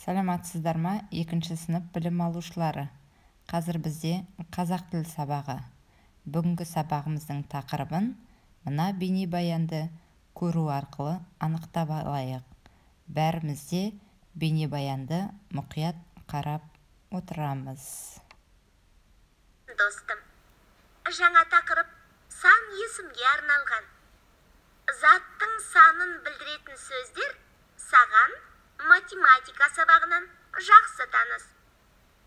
Саламатсыздар ма, екінші сынып білім алушылары? Қазір бізде қазақ тілі сабағы. Бүгінгі сабағымыздың тақырыбын мына бейнебаянды көру арқылы анықтап алайық. Бәріміз де бейнебаянды мұқият қарап отырамыз. Достым, жаңа тақырып сан есімге арналған. Заттың санын білдіретін сөздер саған математика сабағынан жақсы таныс.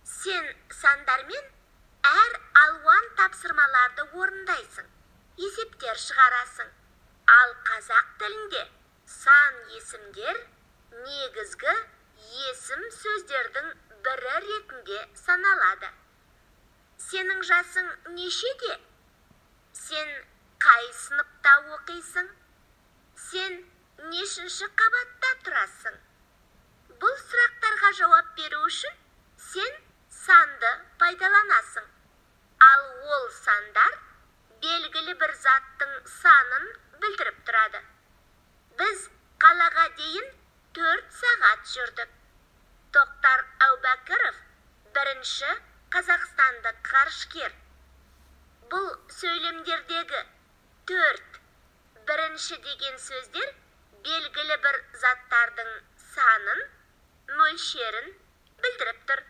Сен сандармен әр алуан тапсырмаларды орындайсың, есептер шығарасың. Ал қазақ тілінде сан есімдер негізгі есім сөздердің бірі ретінде саналады. Сенің жасың нешеде? Сен қай сыныпта оқисың? Сен нешінші қабатта тұрасың? Бұл сұрақтарға жауап беру үшін сен санды пайдаланасың. Ал ол сандар белгілі бір заттың санын білдіріп тұрады. Біз қалаға дейін 4 сағат жүрдік. Тоқтар Әубәкіров бірінші қазақстандық ғарышкер. Бұл сөйлемдердегі 4, бірінші деген сөздер белгілі бір заттардың санын, мөлшерін білдіріп тұр.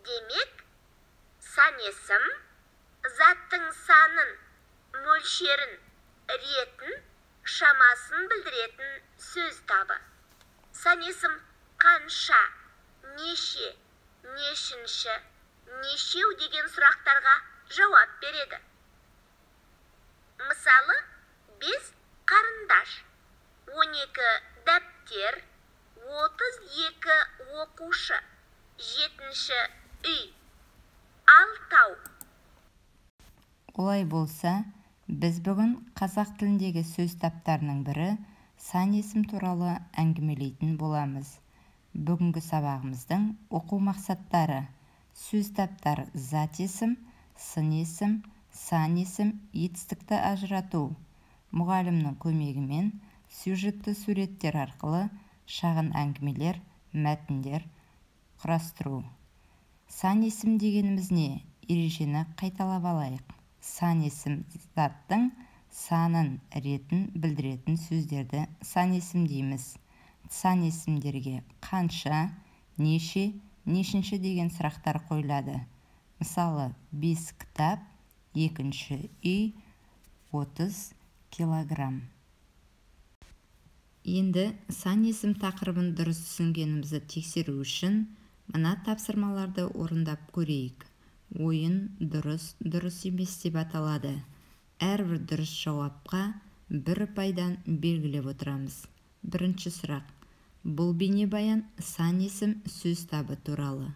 Демек, сан есім заттың санын, мөлшерін, ретін, шамасын білдіретін сөз табы. Сан есім қанша, неше, нешінші, нешеу деген сұрақтарға жауап береді. Мысалы, 5 қарындаш, 12 дәптер, 32 оқушы, 7-ші үй, алтау. Олай болса, біз бүгін қазақ тіліндегі сөз таптарының бірі сан есім туралы әңгімелейтін боламыз. Бүгінгі сабағымыздың оқу мақсаттары: сөз таптар зат есім, сын есім, сан есім, етістікті ажырату, мұғалімнің көмегімен сюжетті суреттер арқылы шағын әңгімелер, мәтіндер құрастыру. Сан есім дегеніміз не? Ережені қайталап алайық. Сан есім заттың санын, ретін білдіретін сөздерді сан есім дейміз. Сан есімдерге қанша, неше, нешінші деген сұрақтар қойылады. Мысалы, 5 кітап, 2-ші үй, 30 килограмм. Енді сан есім тақырыбын дұрыс түсінгенімізді тексеру үшін мына тапсырмаларды орындап көрейік. Ойын дұрыс, дұрыс емес деп аталады. Әрбір дұрыс жауапқа бір ұпайдан белгілеп отырамыз. Бірінші сұрақ. Бұл бейнебаян сан есім сөз табы туралы.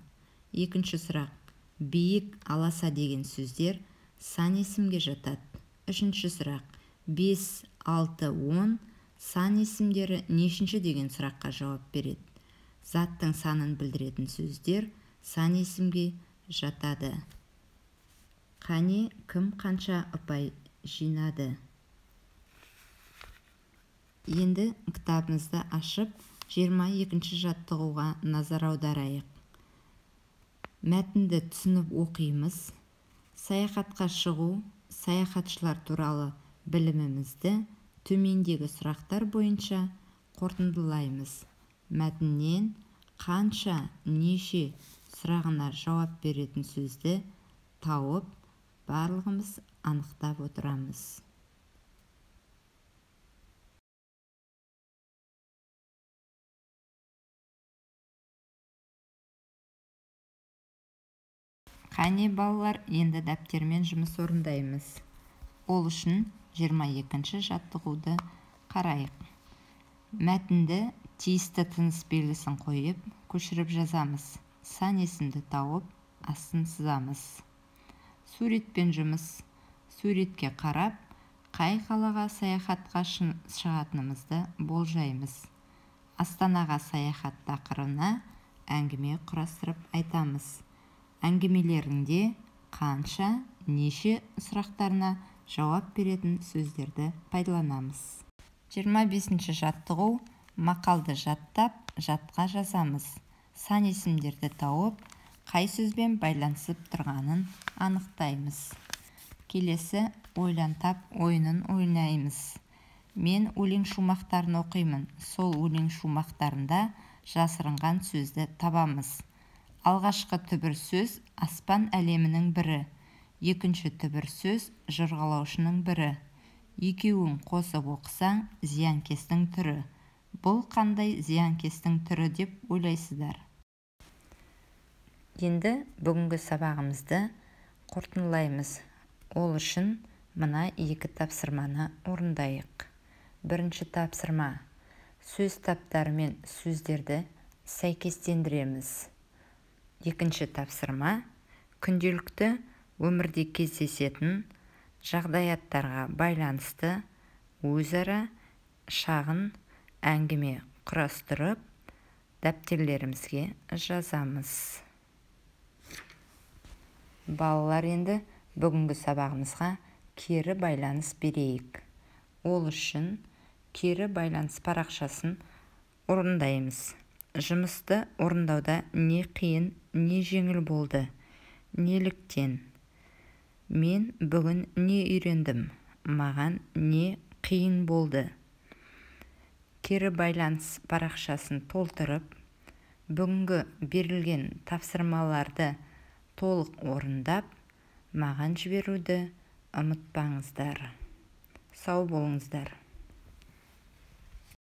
Екінші сұрақ. Биік, аласа деген сөздер сан есімге жатады. Үшінші сұрақ. 5, 6, 10 сан есімдері нешінші деген сұраққа жауап береді. Заттың санын білдіретін сөздер сан есімге жатады. Қане, кім қанша ұпай жинады? Енді кітабымызды ашып, 22-ші жаттығуға назар аударайық. Мәтінді түсініп оқимыз. Саяхатқа шығу, саяхатшылар туралы білімімізді төмендегі сұрақтар бойынша қорытындылаймыз. Мәтіннен қанша, неше сұрағына жауап беретін сөзді тауып, барлығымыз анықтап отырамыз. Қане балалар, енді дәптермен жұмыс орындаймыз. Ол үшін 22-ші жаттығуды қарайық. Мәтінді тиісті тыныс белгісін қойып, көшіріп жазамыз. Сан есімді тауып, астын сызамыз. Суретпен жұмыс. Суретке қарап, қай қалаға саяхатқа шығатынымызды болжаймыз. Астанаға саяхат тақырыбына әңгіме құрастырып айтамыз. Әңгімелерінде қанша, неше сұрақтарына жауап беретін сөздерді пайдаланамыз. 25-ші жаттығу. Мақалды жаттап, жатқа жазамыз. Сан есімдерді тауып, қай сөзбен байланысып тұрғанын анықтаймыз. Келесі ойлан тап ойынын ойнаймыз. Мен өлең шумақтарын оқимын. Сол өлең шумақтарында жасырынған сөзді табамыз. Алғашқы түбір сөз аспан әлемінің бірі, екінші түбір сөз жорғалаушының бірі. Екеуін қосып оқысаң, зиянкестің түрі. Бұл қандай зиянкестің түрі деп ойлайсыздар? Енді бүгінгі сабағымызды қорытындылаймыз. Ол үшін мына екі тапсырманы орындайық. Бірінші тапсырма: сөз таптарымен сөздерді сәйкестендіреміз. Екінші тапсырма: күнделікті өмірде кездесетін жағдаяттарға байланысты өзара шағын әңгіме құрастырып, дәптерлерімізге жазамыз. Балалар, енді бүгінгі сабағымызға кері байланыс берейік. Ол үшін кері байланыс парақшасын орындаймыз. Жұмысты орындауда не қиын, не жеңіл болды? Неліктен? Мен бүгін не үйрендім? Маған не қиын болды? Кері байланыс парақшасын толтырып, бүгінгі берілген тапсырмаларды толық орындап, маған жіберуді ұмытпаңыздар. Сау болыңыздар.